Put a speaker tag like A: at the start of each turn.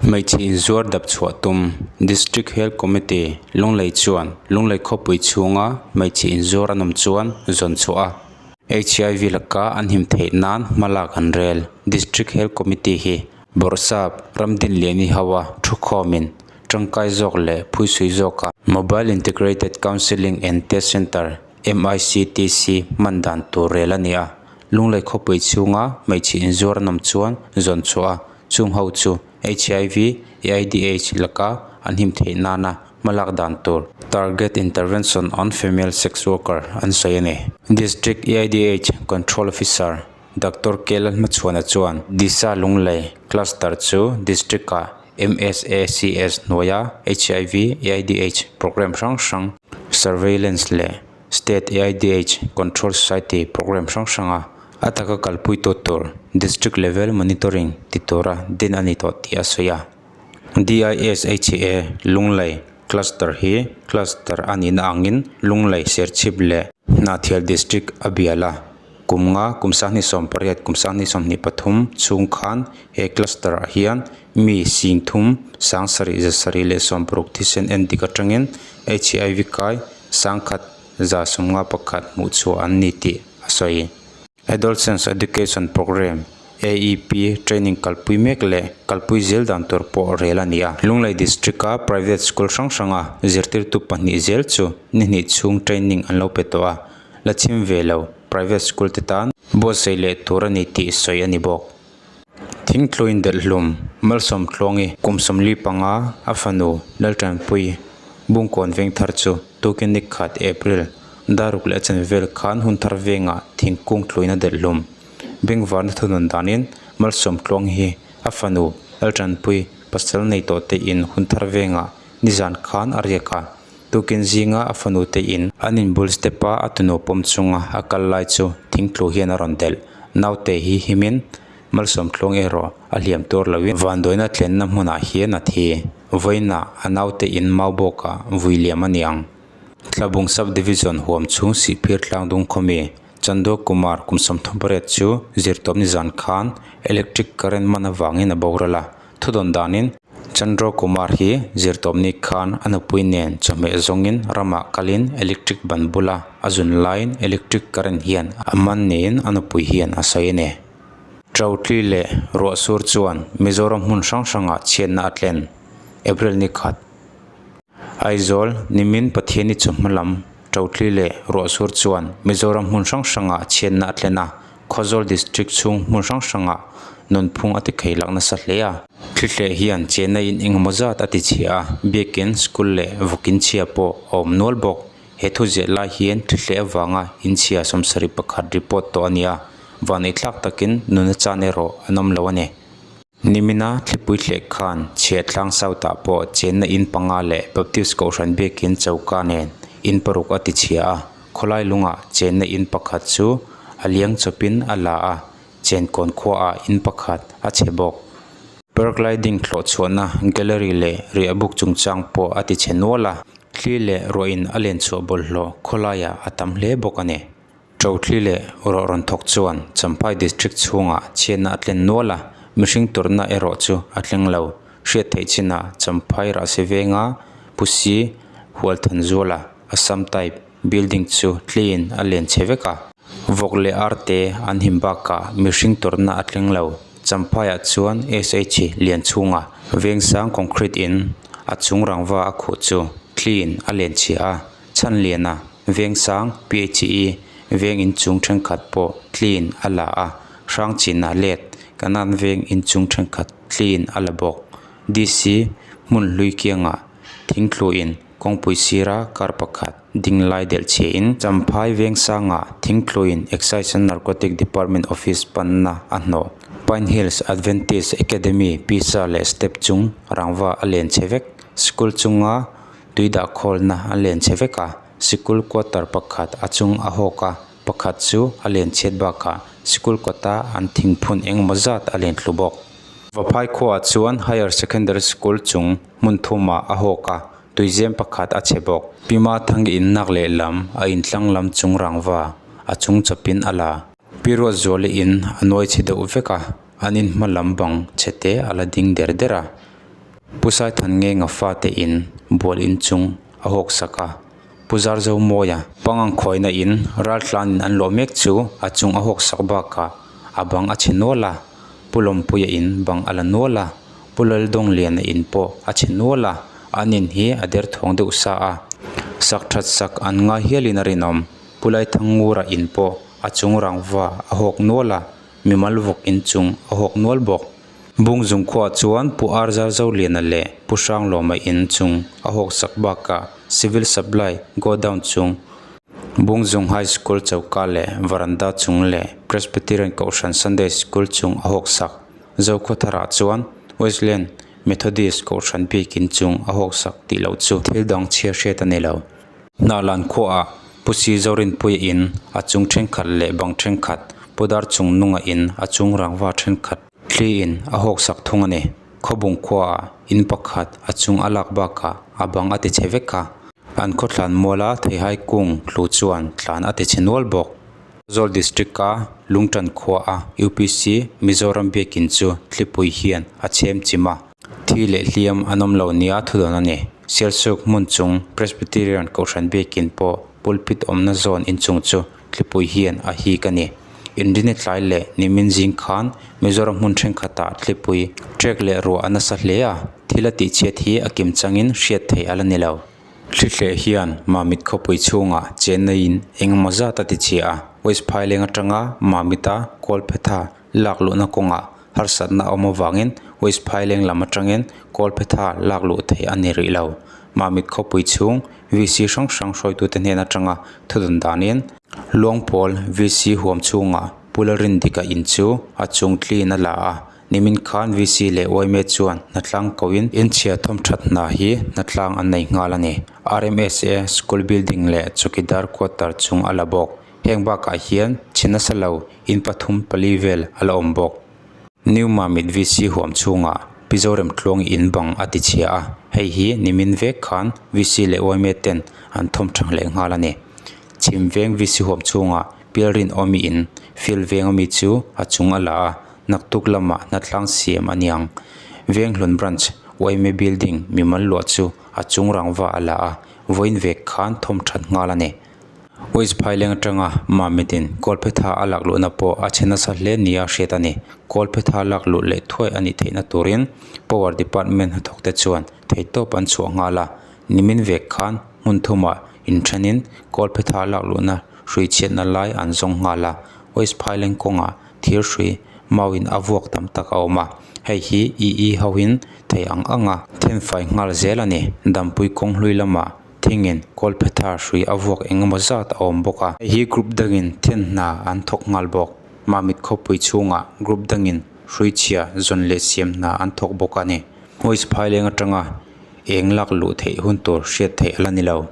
A: Hmeichhe inzuar dap chhuah tum District Health Committee Lunglei chuan Lunglei khawpui chhunga hmeichhe inzuar an awm chuan zawn chhuah a. HIV laka an him theih nan hma lak an rel. District Health Committee hi Bawrhsap Ramdinliani hoa thukhawmin tangkai zawk leh phuisui zawka Mobile Integrated Counselling and Test Centre, MICTC, hman dan tur rel a ni a. Lunglei khawpui chhunga hmeichhe inzuar an awm chuan zawn chhuah a. Chung ho chu HIV, AIDS laka an him theih nana hmalak dan tur Target Intervention on Female Sex Worker an sawi a ni. District AIDH Control Officer Doctor K Lalhmachhuana chuan Disha Lunglei Cluster chu District-ah MSACS hnuaia HIV, AIDH programme hrang hrang Surveillance leh State AIDH Control Society programme hrang hranga a taka kalpui tu tur District Level Monitoring ti tura din a ni tawh tih a sawi a. DISHA Lunglei Cluster hi Cluster a nihna angin Lunglei Serchhip leh Hnahthial District a bial a. Kum nga kum sanghnih 18 kum sanghnih 23 chhung khan he Cluster ah hian mi singthum 7 760 thisen endik atangin HIV kai 10 151 hmuh chhuah an ni tih a sawi. Adolescence Education Programme, AEP, training kalpui mek leh kalpui zel dan tur pawh rel a ni a. Lunglei District-a private school hrang hranga zirtirtu pahnih zel chu ni hnih chhung training an lo pe tawh a, la chhim ve lo private school te tan buatsaih leh tur a ni tih sawi a ni bawk. Thingtluin Delhhlum, Malsawmtluangi, kum 45 a fanu Laltanpui Bungkawn Vengthar chu tukin ni khat April daruk leh a chen vel khan hun thar vengah thingkung tluin a delhhlum. Bengvarna thunun danin Malsawmtluangi hi a fanu Laltanpui pasal nei tawh te in hun thar vengah nizan khan a riak a, tukin zinga a fanu te in an inbul step a a tunu pawm chunga a kal lai chu thingtlu hian a rawn delh. Naute hi himin Malsawmtluang erawh a hliam tur loin vanduaina thlenna hmunah hian a thi. Vawiinah a naute in mau bawkah vui liam a ni ang. Tlabung Sub Division huam chhung Sihphir Tlangdung khawmi Chandua Kumar kum 38 chu zirtawp nizan khan electric current man avangin a boral a. Thudawn danin Chandra Kumar hi zirtawpni khan a nupui nen chawhmeh zawngin ramah kalin electric ban bula a zun laiin electric current hian a man niin a nupui hian a sawi a ni. Ṭautli leh ruahsur chuan Mizoram hmun hrang hrangah chhiatna a tlen. April ni khat. Aizawl, nimin Pathiani chawhma lam ṭautli leh ruahsur chuan Mizoram hmun hrang hrangah chhiatna a tlen a. Khawzawl District chhung hmun hrang hrangah nunphung a ti khei lak nasa hle a. Thlihleh hian chenna in engemaw zat a ti chhia a, biakin, school leh vawkin chhia pawh a awm nual bawk. He thu ziah lai hian thlihleh avanga inchhia 71 report tawh a ni a, vanneihthlak takin nuna chan erawh an awm lo a ni. Nimina thlipui hleh khan Chhiahtlang South ah pawh chenna in panga leh Baptist Kohhran biakin choka nen in paruk a ti chhia a, khawlai lungah chenna in pakhat chu a liang chawpin a la a, chenkawn khuaah in pakhat a chhe bawk. Paragliding thlawh chhuahna gallery leh riahbuk chungchang pawh a ti chhe nual a, thli leh ruahin a len chhuah bawlhhlawh khawlaiah a tam hle bawk a ni. Ṭothli leh rawh rawn thawk chuan Champhai District chhungah chhiatna a tlen nual a, mihring tawrhna erawh chu a thleng lo. Hriat theih chinah Champhai Rahsi venga Pusi Hualthanzuala Assam Type building chu tliin a len chhe vek a. Vawk leh arte an him bakah mihring tawrhna a thleng lo. Champhaiah chuan SH Lianchhunga vengsang concrete in a chung rangva a khuh chu tliin a len chhia a. Chhanliana, Vengsang, PHE, veng inchung thenkhat pawh clean a la a, Hrangchina let Kanan veng inchung thenkhat clean a la bawk. DC hmun hlui kiangah thingtluin kawngpui sira car pakhat ding lai delh chhiahin Champhai Vengsangah thingtluin Excise and Narcotic Department office panna a hnawh. Pine Hills Adventist Academy pisa leh step chung rangva a len chhe vek. School chunga Tui dah khawlna a len chhe vek a, sikul quarter pakhat a chung a hawk a, pakhat chu a len chhiat bakah sikul kawta an thingphun engemaw zat a len thlu bawk. Vaphai khuaah chuan Higher Secondary School chung hmun thumah a hawk a, tuizem pakhat a chhe bawk. Pima thang in nak lehlam a intlang lam chung rangva a chung chawpin a la. Pi Ruatzuala in a nuai chhe deuh vek a, an in hma lam bang chhe te a la ding der der a. Pu Saithanngenga fate in bual in chung a hawk sak a, Pu Zarzomawia pangang khawina in raltlanin an luah mek chu a chung a hawk sak bakah a bang a chhe nual a, Pu Lawmpuia in bang a la nual a, Pu Laldawngliana in pawh a chhe nual a, an in hi a derthawng deuh sa a, sak that sak an ngai hialin a rinawm. Pu Laithangngura in pawh a chung rangva a hawk nual a, mimal vawk in chung a hawk nual bawk. Bungzung khuaah chuan Pu Arzar Zoliana leh Pu Hranglawma in chung a hawk sak bakah Civil Supply Godown chung, Bungzung High School choka leh varanda chung leh Presbyterian Kohhran Sunday School chung a hawk sak. Zokhawtharah chuan Wesleyan Methodist Kohhran biakin chung a hawk sak tih loh chu thil dang chhiar hriat a ni lo. Hnahlan khuaah Pu Si Zorinpuia in a chung thenkhat leh bang thenkhat, Pu Darchung nunga in a chung rangva thenkhat thli in a hawk sak thung a ni. Khawbung khuaah in pakhat a chung a lak bakah a bang a ti chhe vek a, an khawthlan muala theihai kung tlu chuan tlan a ti chhe nual bawk. Aizawl District a Lungtan khua a UPC Mizoram biakin chu thlipui hian a chhem chim a, thi leh hliam an awm lo nia thudawn a ni. Sialsuk hmun chung Presbyterian Kohhran biakin pawh pulpit awmna zawn inchung chu thlipui hian a hik a ni. Inrini tlai leh nimin zing khan Mizoram hmun thenkhatah thlipui trek leh ruah a nasa hle a, thil a tihchhiat hi a kim changin hriat theih a la ni lo. Thlihleh hian Mamit khawpui chhungah chenna-in eng emaw zat a ti chhia a, West Phaileng atanga Mamit-a Kawlphetha lak luhna kawngah harsatna a awm avangin West Phaileng lam atangin Kawlphetha lak luh theih a ni rih lo. Mamit khawpui chhung VC hrang hrang hruaitute hnen atanga thudawn danin Luangpawl VC huam chhungah Pu Lalrindika in chu a chung tliin a la a, Nimin khan VC leh yma chuan hnatlang koin inchhia thawm that hna hi hnatlang an nei nghal a ni. RMSA School Building leh Chowkidar Quarter chung a la bawk. Heng bakah hian chhe nasa lo in pathum pali vel a la awm bawk. New Mamit VC huam chhungah Pi Zoremtluang in bang a ti chhia a, hei hi nimin vek khan VC leh yma ten an thawm tha leh nghal a ni. Chhim veng VC huam chhungah Pialrin awmi in field veng ami chu a chung a la a, naktuk lamah hnatlang siam a niang. Venghlun branch yma building mimal luah chu a chung rangva a la a, vawiin vek khan thawm that nghal a ni. West Phaileng atanga Mamitin Kawlphetha a lak luhna pawh a chhe nasa hle nia hriat a ni. Kawlphetha lak luh leh thuai a nih theihna turin Power Department hnathawk te chuan theihtawp an chhuah nghal a, nimin vek khan hmun thumah inthenin Kawlphetha lak luhna hrui chhiatna lai an zawng nghal a, West Phaileng kawngah thir hrui mauin a vuak tam tak a awm a, hei hi EE hoin thei ang ang a thenfai nghal zel a ni. Dampui kawng hlui lamah thingin Kawlphetha hrui a vuak eng emaw zat a awm bawk a, hei hi group dangin then hna an thawk nghal bawk. Mamit khawpui chhungah group dangin hrui chhia zawn leh siam hna an thawk bawk a ni. West Phaileng atanga eng lak luh theih hun tur hriat theih a la ni lo.